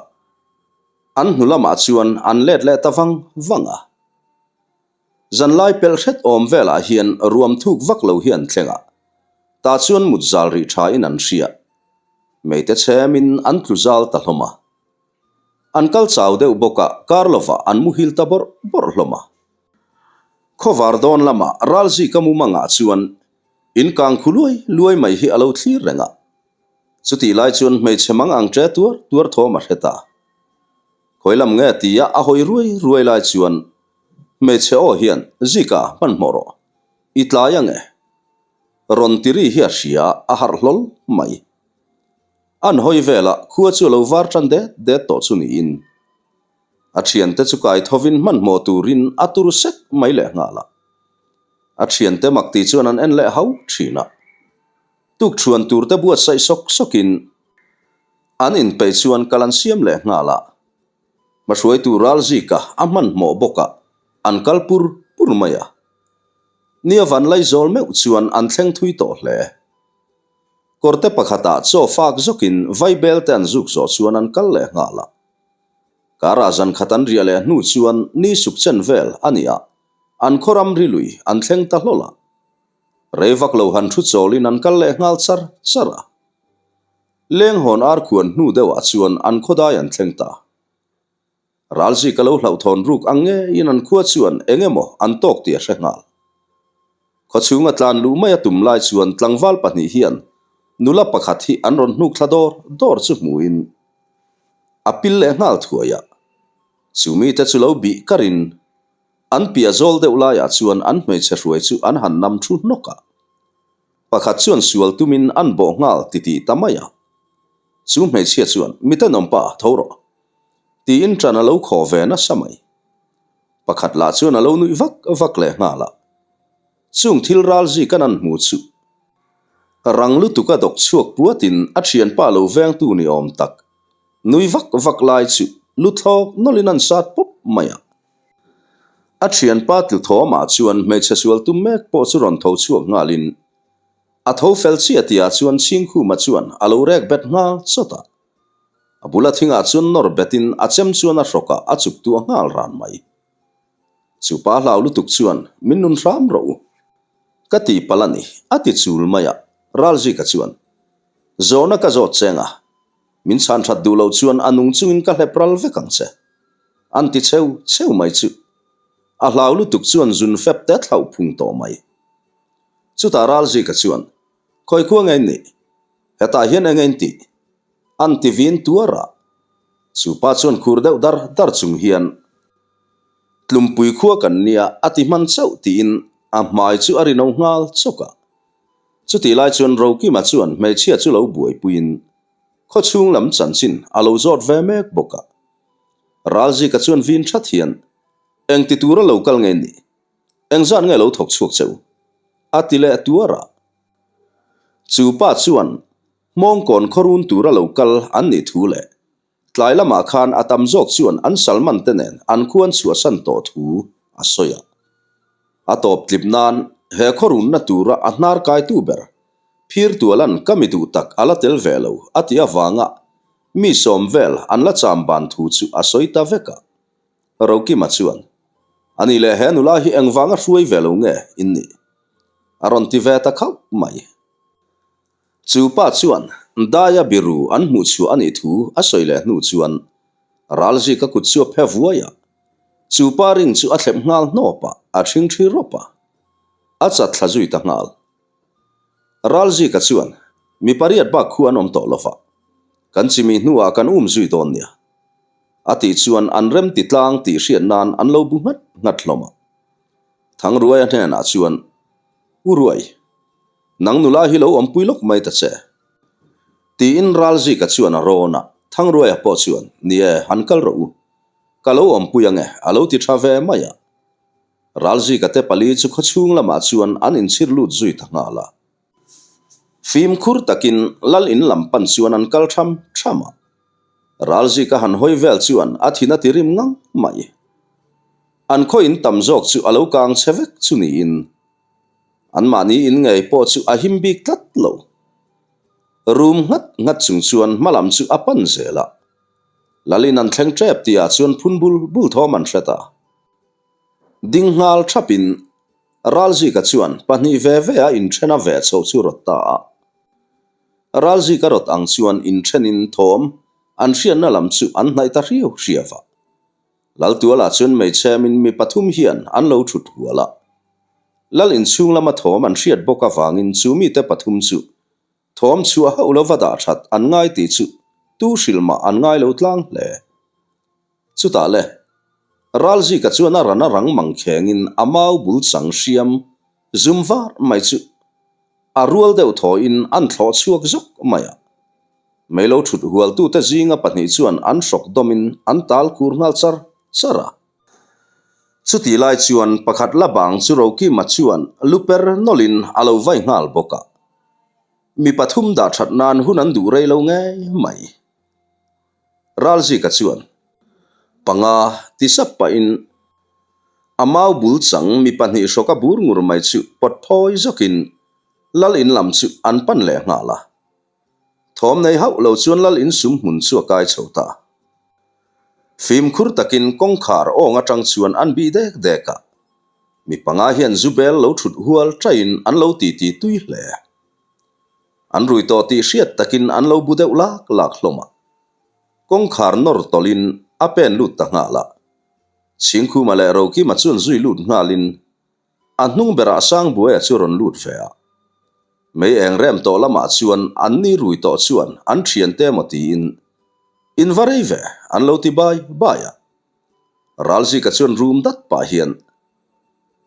an hnu lamah chuan an let leh ta vang vang a. Zanlai pelh hret awm velah hian ruam thuk vak lo hi an thleng a. Tah chuan mut zal rih tha in an hria. Meite chhemin an tlu zal ta hlawm a. An kal chau deuh bawk a, kar lovah an muhil ta bawrh bawrh hlawm a. Khawvar dawn lamah Ralzika mumangah chuan in kang khu luai luai mai hi a lo thlir reng a. Chutih lai chuan hmeichhe mang ang ṭe tuar tuar thawm a hre ta. Khawi lam nge tia a hawi ruai ruai lai chuan hmeichhe aw hian Zika hmanhmawh rawh, i tlai ang e. Rawn ti ri hi a hria a harh hlawl mai. An hawi velah khua chu a lo var tan det det tawh chu niin a thiante chu kai thovin hmanhmawh turin a tur sek mai leh nghal a. A thiante mak ti chuan an en leh hau thin a. Tukṭhuan turte buatsaih sawk sawkin an inpeih chuan kal an siam leh nghal a. Hmahruaitu Ralzika a hmanhmawh bawk a, an kal pur pur mai a. Nia van Laizawl meuh chuan an thleng thui tawh hle. Kawrte pakhatah chaw fak zawkin vaibel te an zuk zawh chuan an kal leh nghal a. Karah zan khat an riah leh hnu chuan ni suk chen vel a ni a, an khaw ramri lui an thleng ta hlawl a. Rei vak lo han thu chawlin an kal leh nghal char char a. Lenghawn ar khuan hnu deuhah chuan an khawdai an thleng ta. Ralzi ka lo hlauhthawn ruk ang ngeiin an khua chuan eng emaw an tawk tih a hre nghal. Khawchhunga tlan luh mai a tum lai chuan tlangval pahnih hian nula pakhat hi an rawn hnuk thla dawr dawr chu hmuhin a pil leh nghal thuai a. Chu mite chu lo bih karin an piah zawl deuh laiah chuan an hmeichhe hruai chu an han nam thu hnawk a. Pakhat chuan sual tumin an bawh nghal titih ta mai a. Chu hmeichhia chuan, Mitenawmpa, tho rawh. Tiin ṭan a lo khaw ve nasa mai. Pakhat lah chuan a lo nuih vak vak leh nghal a. Chung thil ral zi kan an hmu chu rang lutuk a dawk chhuak puatin a thianpa lo vengtu ni awm tak nui vak vak lai chu lu thlawk nawlhin an sat pawp mai a. A thianpa tlu thawmah chuan hmeichhe sual tum mek pawh chu rawn tho chhuak nghalin a tho fel chiah tihah chuan Chhingkhuma chuan a lo rek bet nghal chawt a. A bula thingah chuan nawr betin a chem chuan a hrawkah a chuk tuah nghal ran mai. Chu pa hlau lutuk chuan min nun hram rawh u. Ka ti palh a ni, a ti chul mai a, Ralzika chuan, Zawhna ka zawt cheng a, min chhan that duh loh chuan a nung chungin ka hlep ral vek ang che. An ti cheu cheu mai chu. A hlau lutuk chuan zun fep te thlauh phung tawh mai. Chutah Ralzika chuan, Khawi khua nge in nih? Hetah hian eng in tih? An ti vin tuar a. Chu pa chuan khur deuh dar dar chung hian, Tlumpui khua kan nia a ti hman chauh tiin a hmai chu a ri no nghal chawk a. Chutih lai chuan Rokima chuan hmeichhia chu lo buaipuiin khaw chhung lam chanchin a lo zawt ve mek bawk a. Ralzika chuan vin that hian, Eng ti tura lo kal nge nih? Engzat nge lo thawk chhuak che u? A ti leh tuar a. Chu pa chuan hmawngkawn khawrun tura lo kal an nih thu leh tlai lamah khan a tam zawk chuan an salman te nen an khuan chhuahsan tawh thu a sawi a. A tawp tlip nan he khawrunna tura a hnar kaitu ber Phirtualan ka mi duh tak a la tel ve lo a tih avanga mi sawm vel an la cham ban thu chu a sawi ta vek a. Rokima chuan, A nih leh he nula hi engvanga hruai ve lo nge in nih? A rawn ti ve ta khauh mai. Chu pa chuan Daia biru an hmuh chhuah a nih thu a sawi leh hnu chuan Ralzika kut chu a phe vuai a, chu pa ring chu a thlep nghal hnawp a, a ṭhing ṭhi rawp a, a chat thla zui ta nghal. Ralzika chuan, Mi pariat bak khu an awm tawh lo va, kan chimi hnuah kan um zui dawn nia. A tih chuan an rem ti tlang tih hriat nan an lo bu nghat nghat hlawm a. Thangruaia hnenah chuan, U Ruai, nang nula hi lo awmpui lawk mai ta che. Tiin Ralzika chuan a rawn a, Thangruaia pawh chuan, Ni e, han kal rawh u. Ka lo awmpui ange, a lo ti tha ve mai a. Ralzika te pali chu khawchhung lamah chuan an inchhir lut zui ta nghal a. Fimkhur takin lal in lam pan chuan an kal tham tham a. Ralzika han hawi vel chuan a thin a ti rim ngang mai. An khaw in tam zawk chu a lo kang chhe vek chu niin anmahni in ngei pawh chu a him bik tlat lo. Rum nghat nghat chung chuan hma lam chu a pan zel a. Lal in an thleng tep tihah chuan phun bul bul thawm an hre ta. Ding nghal thapin. Ralzika chuan pahnih ve ve a inthen a veh chhoh chu rawt ta a. Ralzika rawt ang chuan inthenin thawm an hriatna lam chu an hnaih ta hriau hriau a. Laltualah chuan hmeichhemin mi pathum hian an lo thut hual a. Lal inchhung lama thawm an hriat bawk avangin chu mite pathum chu thawm chhuah hauh lova dah that an ngai tih chu tu hrilh mah an ngai lo tlang hle. Chutah le, Ralzika chuan a ran a rang mang khengin a mau bul chang hriam zum var mai chu a rual deuh thawiin an thlawh chhuak zawk mai a. Mei lo thut hualtute zinga pahnih chuan an hrawk dawmin an tal kur nghal char char a. Chutih lai chuan pakhat la bang chu Rokima chuan lu per nawlhin a lo vai nghal bawk a. Mi pathum dah that nan hun an duh rei lo ngei mai. Ralzika chuan panga ti sap pahin a mau bul chang mi pahnih hrawk a bur ngur mai chu pawt phawi zawkin lal in lam chu an pan leh nghal a. Thawm nei hauh lo chuan lal in sum hmun chu a kai chho ta. Fimkhur takin kawngkhar awng atang chuan an bih dek dek a. Mi panga hian Zubel lo thut hual taiin an lo titi tui hle. An rui tawh tih hriat takin an lo bu deuh lak lak hlawm a. Kawngkhar nawr tawlhin a pen lut ta nghal a. Chhingkhuma leh Rokima chuan zui lut nghalin a hnung berah Sangbuaia chu rawn lut ve a. Mei eng rem tawh lamah chuan an ni rui tawh chuan an thiante emaw tiin in va rei ve an lo ti bai bai a. Ralzika chuan rum dat pah hian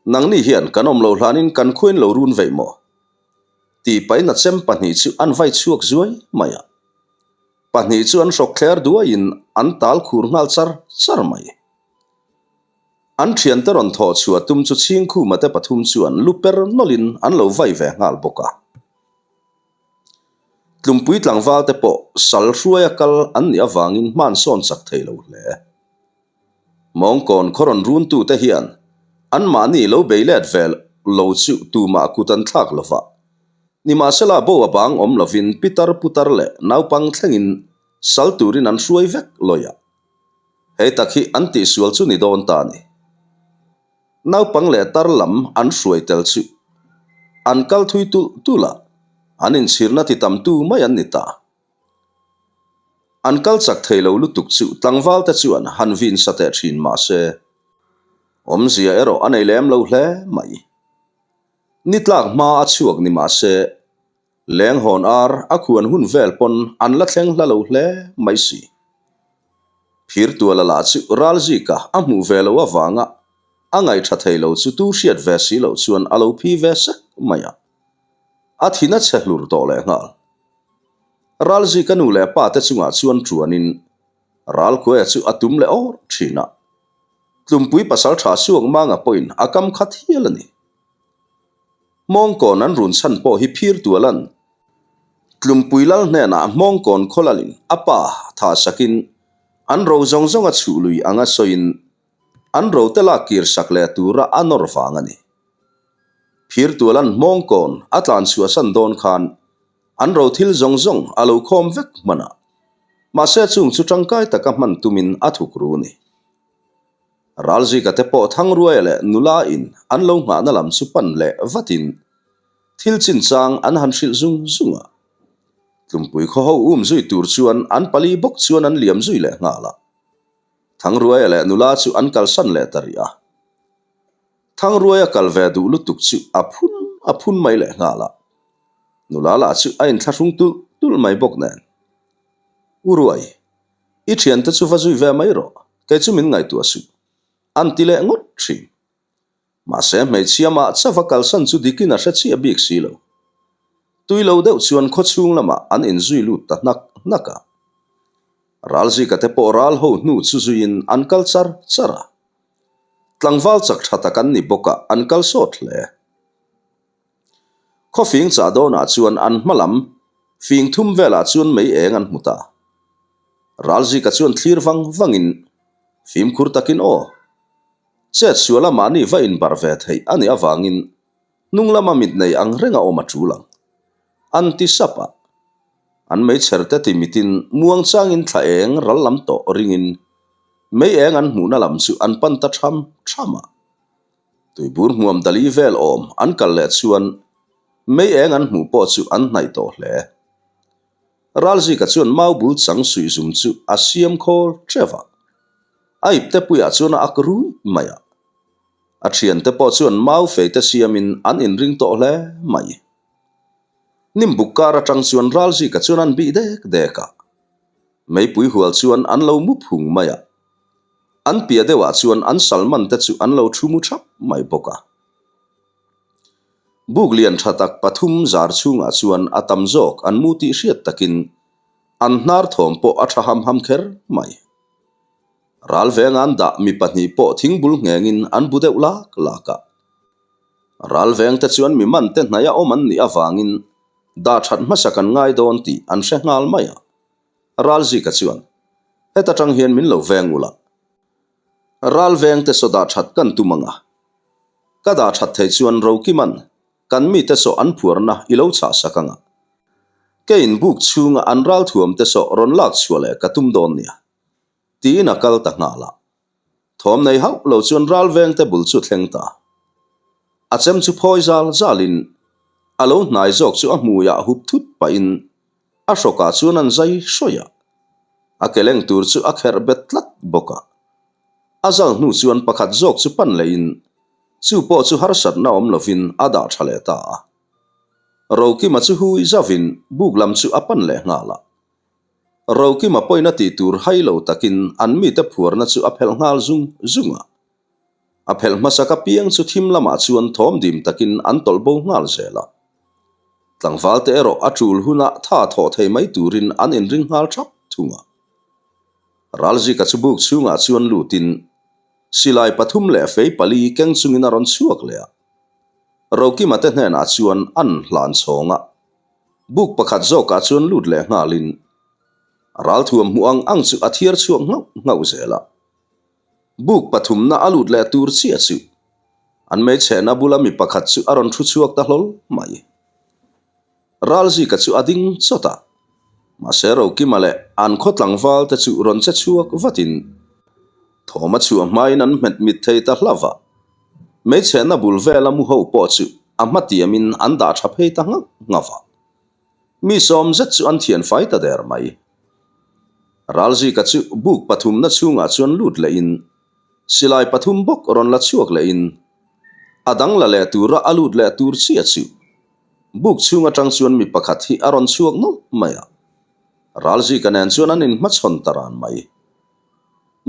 Nangni hian kan awm loh hlanin kan khuain lo run veih maw? Tih pahin a chem pahnih chu an vai chhuak zuai mai a. Pahnih chu an hrawk thler duaiin an tal khur nghal char char mai. An thiante rawn thawh chhuah tum chu Chhingkhuma te pathum chuan lu per nawlhin an lo vai ve nghal bawk a. Tlumpui tlangval te pawh sal hruaia kal an nih avangin hman sawn chak thei lo hle. Mawngkawn khaw rawn runtute hian anmahni lo bei let ve lo chu tumah kut an thlak lo va. Nimahsela bo a bang awm lovin pitar putar leh naupang thlengin sal turin an hruai vek lawih a. Hei tak hi an tihsual chu ni dawn ta a ni. Naupang leh tar lam an hruai tel chu an kal thui tulh tulh a, an inchhirna ti tamtu mai an ni ta. An kal chak thei lo lutuk chu tlangval te chuan han vin sa teh thin mah se, awmzia erawh a nei lem lo hle mai. Ni tlak hma a chhuak ni mah se, leng hawn ar a khuan hun vel pawn an la thleng hla lo hle mai si. Phirtuala lah chu Ralzika a hmuh ve lo avanga a ngaihṭha thei lo chu tu hriat ve si loh chuan a lo phi ve sek mai a. A thin a chhe hlur tawh lehnghal. Ralzika nu leh pa te chungah chuan ṭuanin Ralkhuaia chu a tum leh awr ṭhin a. Tlumpui pasal ṭha suak manga pawhin a kam khat hial a ni. Hmawngkawn an run chhan pawh hi phir tualan Tlumpui lal hnenah Hmawngkawn khawlalin a pa tha sakin an ro zawng zawng a chhuh lui anga sawiin an ro te lak kir sak leh tura a nawr vang a ni. Phir tualan Hmawngkawn a tlan chhuahsan dawn khan An ro thil zawng zawng a lo khawm vek hman a, mahse chung chu tangkai taka hman tumin a thuk ru ni. Ralzika te pawh Thangruaia leh nula in an lo nghahna lam chu pan leh vatin thil chinchang an han hrilh zung zung a. Tlumpui khaw ho um zui tur chuan an pali bawk chuan an liam zui leh nghal a. Thangruaia leh nula chu an kalsan leh ta rih a. Thangruaia kal ve duh lutuk chu a phun a phun mai leh nghal a. Nula lah chu a inthlahrung tulh tulh mai bawk nen. U Ruai, i thiante chu va zui ve mai rawh, kei chu min ngaihtuah suh, an ti leh ngawt thin. Mahse hmeichhia mah chauha kalsan chu dikin a hre chiah bik si lo. Tui lo deuh chuan khawchhung lamah an inzui lut ta hnak hnak a. Ralzika te pawh ral ho hnu chu zuiin an kal char char a. Tlangval chak tha tak an ni bawk a, an kal sawt hle. Khawfing chah dawnah chuan an hma lam fing thum velah chuan mei eng an hmu ta. Ralzika chuan thlir vang vangin fimkhur takin aw. Chet suala mahni va inbarh ve theih a nih avangin hnung lama mit nei ang renga awm a tul ang. An ti sap a. An meichher te ti mitin muang changin thla eng ral lam tawh ringin mei eng an hmuhna lam chu an pan ta tham tham a. Tuibur hmuam dali vel awm an kal leh chuan mei eng an hmuh pawh chu an hnaih tawh hle. Ralzika chuan mau bul chang suih zum chu a siam khawl teuh a, a ipte puiah chuan a ak ruih mai a. A thiante pawh chuan mau feite siamin an inring tawh hle mai. Nimbuk kar atang chuan Ralzika chuan an bih dek dek a. Meipui hual chuan an lo mu phung mai a. An piah deuhah chuan an salman te chu an lo thu mu thap mai bawk a. Buk lian tha tak pathum zar chhungah chuan a tam zawk an mu tih hriat takin an hnar thawm pawh a tha ham ham kher mai. Ral veng an dah mi pahnih pawh thingbul nghengin an bu deuh lak lak a. Ral veng te chuan mi man te hnaih a awm an nih avangin dah that hmasa kan ngai dawn tih an hre nghal mai a. Ralzika chuan, Heta tang hian min lo veng ula. Ral veng te saw dah that kan tum ang a. Ka dah that thei chuan Rokiman kan mite saw an phuarna i lo chah sak ang a. Keiin buk chhunga an ralthuam te saw rawn lak chhuah leh ka tum dawn nia. Tiin a kal ta nghal a. Thawm nei hauh lo chuan ral vengte bul chu thleng ta. A chem chu phawi zal zalin a lo hnai zawk chu a hmuiah hup thut pahin a hrawkah chuan an zai hrawih a. A ke leng tur chu a kherh bet tlat bawk a. A zal hnu chuan pakhat zawk chu pan lehin chu pawh chu harsatna awm lovin a dah tha leh ta a. Rokima chu hui zauvin buk lam chu a pan leh nghal a. Rokima pawhin a tih tur hai lo takin an mite phuarna chu a phelh nghal zung zung a. A phelh hmasak apiang chu thim lamah chuan thawm dim takin an tawlh bo nghal zel a. Tlangvalte erawh a tul huna tha thawh thei mai turin an inring nghal thap thung a. Ralzika chu buk chhungah chuan lutin silai pathum leh fei pali keng chungin a rawn chhuak leh a. Rokima te hnenah chuan an hlan chhawng a. Buk pakhat zawkah chuan lut leh nghalin ralthuam hmuh ang ang chu a thiar chhuak nghauh nghauh zel a. Buk pathumna a lut leh tur chiah chu an hmeichhehna bula mi pakhat chu a rawn thu chhuak ta hlawl mai. Ralzika chu a ding chawt a, mahse Rokima leh an khaw tlangval te chu rawn che chhuak vatin thawm a chhuah hmain an hmet mit thei ta hlauh a. Hmeichhehna bul vela mu ho pawh chu a hmatiamin an dah tha phei ta nghauh nghauh a. Mi sawm zet chu an thian fai ta der mai. Ralzika chu buk pathumna chhungah chuan lut lehin silai pathum bawk rawn la chhuak lehin a dang la leh tura a lut leh tur chiah chu buk chhung atang chuan mi pakhat hi a rawn chhuak nawlh mai a. Ralzika nen chuan an inhmachhawn ta ran mai.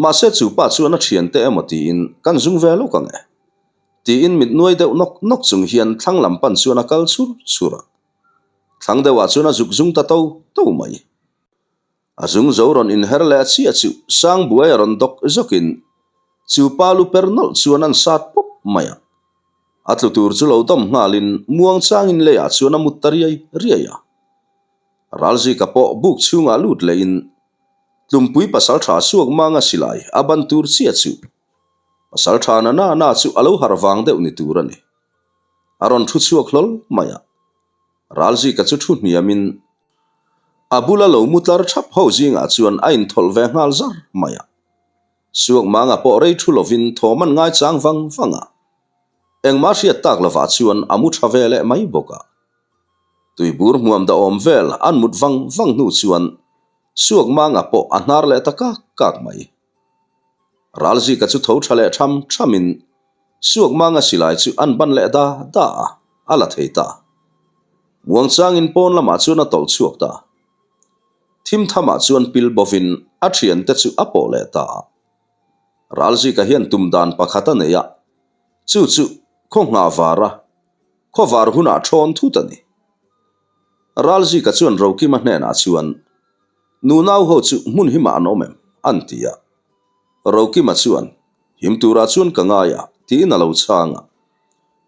Mahse chu pa chuan a thiante emaw tiin kan zung ve lawk ang e. Tiin mit nuai deuh nawk nawk chung hian thlang lam pan chuan a kal chur chur a. Thlang deuhah chuan a zuk zung ta to to mai. A zung zo rawn inher leh chiah chu Sangbuai a rawn dawk zawkin chu pa lu per nawlh chuan an sat pawp mai a. A tlu tur chu lo dawm nghalin muang changin leiah chuan a mut ta riai riai a. Ralzika pawh buk chhungah lut lehin Tlumpui pasaltha suak manga silai a ban tur chiah chu pasaltha na na na chu a lo harh vang deuh ni tur a ni. A rawn thu chhuak hlawl mai a, Ralzika chu thu hniamin a bula lo mu tlar thap ho zingah chuan a inthawlh ve nghal zar mai a. Suak manga pawh rei thu lovin thawm an ngaichang vang vang a, engmah hriat tak lovah chuan a mu tha ve leh mai bawk a. Tuibur hmuam dahawm vel an mut vang vang hnu chuan Suak manga pawh a hnar leh ta kak kak mai. Ralzika chu tho tha leh tham thamin Suak manga silai chu an ban leh da da a, a la thei ta. Muangchangin pawn lamah chuan a tawlh chhuak ta. Thim thamah chuan pil bovin a thiante chu a pawh leh ta a. Ralzika hian tum dan pakhat a nei a, chu chu khaw nghah vara Khawvar hunah thawn thut a ni. Ralzika chuan Rokima hnenah chuan, Nunau ho chu hmun himah an awm em? an ti a. Rokima chuan, Him turah chuan ka ngai a, tiin a lo chhang a.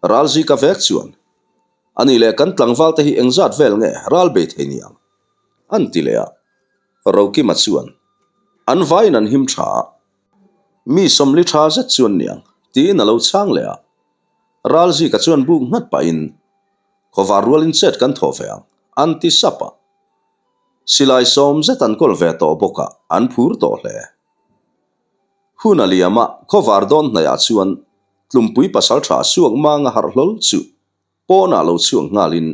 Ralzika vek chuan, A nih leh kan tlangval te hi engzat vel nge ral bei thei ni ang? an ti leh a. Rokima chuan, An vaiin an him tha a, mi sawmli tha zet chuan niang, tiin a lo chhang leh a. Ralzika chuan buk nghat pahin, Khawvar rualin chet kan thawh ve ang, an ti sap a. Silai sawm zet an kawl ve tawh bawk a, an phur tawh hle. Hun a liam a, khawvar dawn hnaihah chuan. Tlumpui pasalṭha suak manga harh hlawl chu pawnah lo chhuak nghalin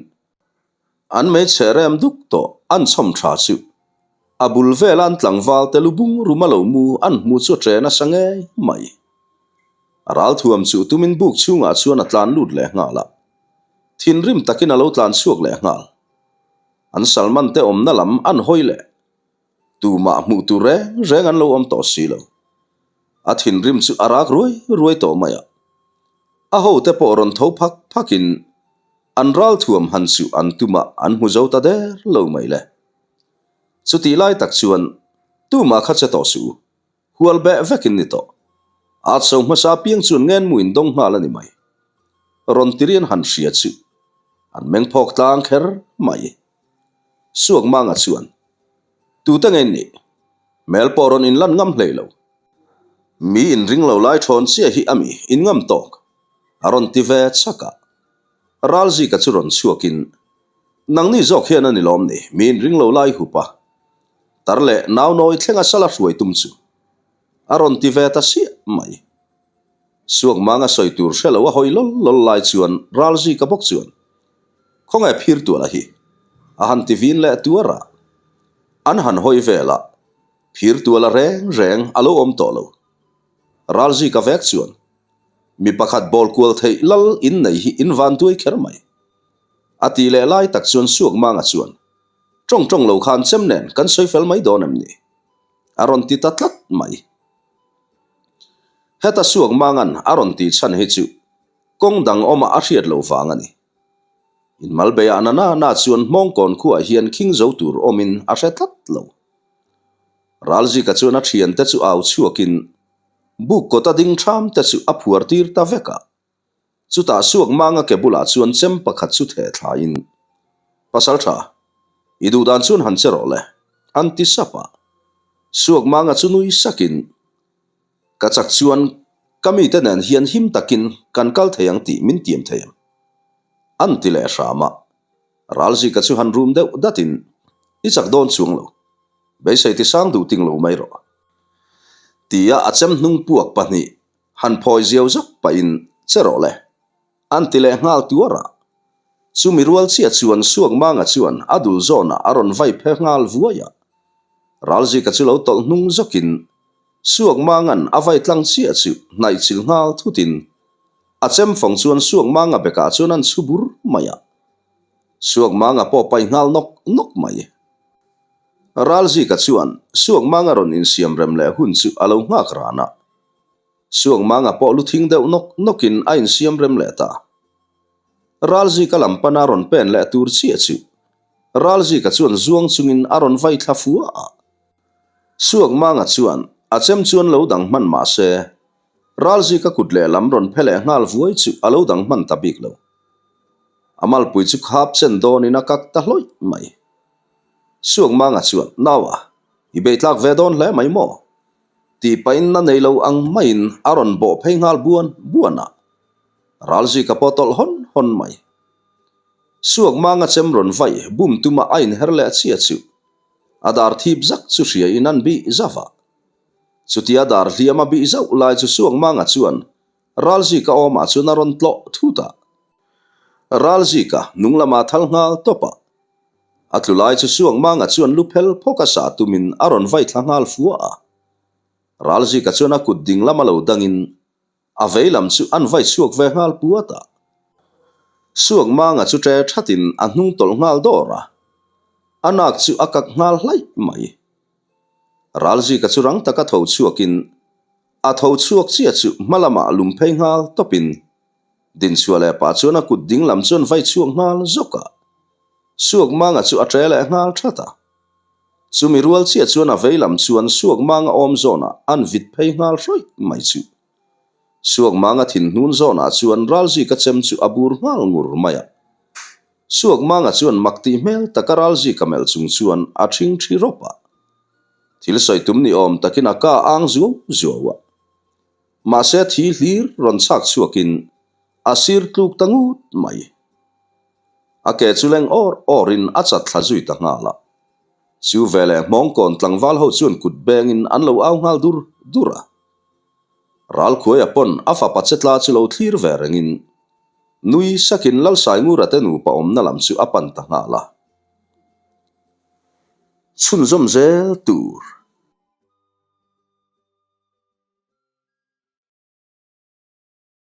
an hmeichhe rem duk tawh an chhawm ṭha chu a bul vela an tlangval te lu bung ruma lo mu an hmu chu a ṭe nasa ngei mai. A ralthuam chu tumin buk chhungah chuan a tlan lut leh nghal a, thinrim takin a lo tlan chhuak leh nghal. An Salman te awmna lam an hawi leh Tumah hmuh tur reng reng an lo awm tawh si lo. A thinrim chu a rak ruai ruai tawh mai a. A hote pawh rawn tho phak phakin an ralthuam han chu an tumah an hmu zo ta der lo mai le. Chutih lai tak chuan tumah kha che tawh suh u. Hual beh vekin ni tawh. At so hmasa piang chuan ngenmu in dawng nghal a ni mai. Rawn tirian han hria chu an meng phawk tlang kher mai. Suak Manga chuan, Tute nge in nih? Hmel pawh rawn inlan ngam hlei lo. Mi inring lo lai thawn chiah hi a mi in ngam tawk, a rawn ti ve chak a. Ralzika chu rawn chhuakin, Nangni zawk hian a ni lawm ni, mi inring lo lai hup a. Tar leh naunawi thlenga sala hruai tum chu a rawn ti ve ta siah mai. Suak Manga sawi tur hre lo a hawi lawl lawl lai chuan Ralzika bawk chuan, Khawnge phir tuala hi? A han ti vin leh tuar a. An han hawi vel a, phir tuala reng reng a lo awm tawh lo. Ralzika vek chuan, Mi pakhat bawl kual theih lal in nei hi in van tuai kher mai. A tih leh lai tak chuan Suak Manga chuan, Tawng tawng lo khan chem nen kan sawi fel mai dawn em ni? A rawn ti ta tlat mai. Heta Suak Mangan a rawn tih chhan hi chu kawng dang awmah a hriat loh vang a ni. Inmalbeiah na na na chuan Hmawngkawn khuaah hian khing zo tur awmin a hre tlat lo. Ralzika chuan a thiante chu au chhuakin buk kawta ding tham te chu a phuar tir ta vek a. Chutah Suak Manga ke bulah chuan chem pakhat chu theh thlaiin, Pasal tha, i duh dan chuan han che rawh le, an ti sap a. Suak Manga chu nui sakin, Ka chak chuan ka mite nen hian him takin kan kal thei ang tih min tiam thei ang. An ti leh hram a. Ralzika chu han rum deuh datin, I chak dawn chuang lo. Beisei ti sang duh ting lo mai rawh. Tia a chem hnung puak pahnih han phawi ziau zak pahin che rawh le. An ti leh nghal tuar a. Chumi rual chiah chuan Suak Manga chuan a dul zawnah a rawn vai phe nghal vuai a. Ralzika chu lo tawlh hnung zawkin Suak Manga'n a vai tlang chiah chu hnaih chilh nghal thutin a chem fawng chuan Suak Manga bekah chuan an chhu bur mai a. Suak Manga pawh pai nghal nawk nawk mai. Ralzika chuan Suak Manga rawn insiam rem leh hun chu a lo nghak ran a. Suak Manga pawh lu thing deuh nawk nawkin a insiam rem leh ta. Ralzika lam pana rawn pen leh tur chiah chu Ralzika chuan zuang chungin a rawn vai thla fua a. Suak Manga chuan a chem chuan lo dang hman mah se, Ralzika kut lehlam rawn phe leh nghal vuai chu a lo dang hman ta bik lo. A malpui chu khap chen dawnin a kak ta hlawih mai. Suak Manga chuan, Naua, i beitlak ve dawn hle mai maw? Tih pahin na nei lo ang maiin a rawn bawh phei nghal buan buan a, Ralzika pawh tawlh hawn hawn mai. Suak manga chem rawn vai bum tuma a inher leh chiah chu a dar thip zak chu hria in an bih zauh a. Chutia dar hliam a bih zauh lai chu Suak manga chuan Ralzika awmah chuan a rawn tlawh thut a. Ralzika hnung lamah thal nghal tawp a. A tlu lai chu Suak Manga chuan lu phel phawk a sah tumin a rawn vai thla nghal fua a. Ralzika chuan a kut ding lama lo dangin a vei lam chu an vai chhuak ve nghal puat a. Suak Manga chu ṭe ṭhatin a hnung tawlh nghal dawr a. A nak chu a kak nghal hlaih mai. Ralzika chu rang taka tho chhuakin a tho chhuak chiah chu hma lamah lum phei nghal tawpin Dinchhuah leh pah chuan a kut ding lam chuan vai chhuak nghal zawk a. Suak Manga chu a ṭe leh nghal ṭhat a. Chumi rual chiah chuan a vei lam chuan Suak Manga awm zawnah an vit phei nghal hrawih mai chu. Suak Manga thin hnun zawnah chuan Ralzika chem chu a bur nghal ngur mai a. Suak Manga chuan mak tih hmel taka Ralzika melh chung chuan a ṭhing ṭhi rawp a. Thil sawi tum ni awm takin a ka ang zuau zuau a. Mahse thi hlir rawn chhak chhuakin a sir tluk ta ngut mai. A ke chu leng awr awrin a chat thla zui ta nghal a. Chu veleh hmawngkawn tlangval ho chuan kut bengin an lo au nghal dur dur a. Ralkhuaia pawn a fapa chetla chu lo thlir ve rengin nui sakin Lalsaingura te nupa awmna lam chu a pan ta nghal a. Chhunzawm zel tur.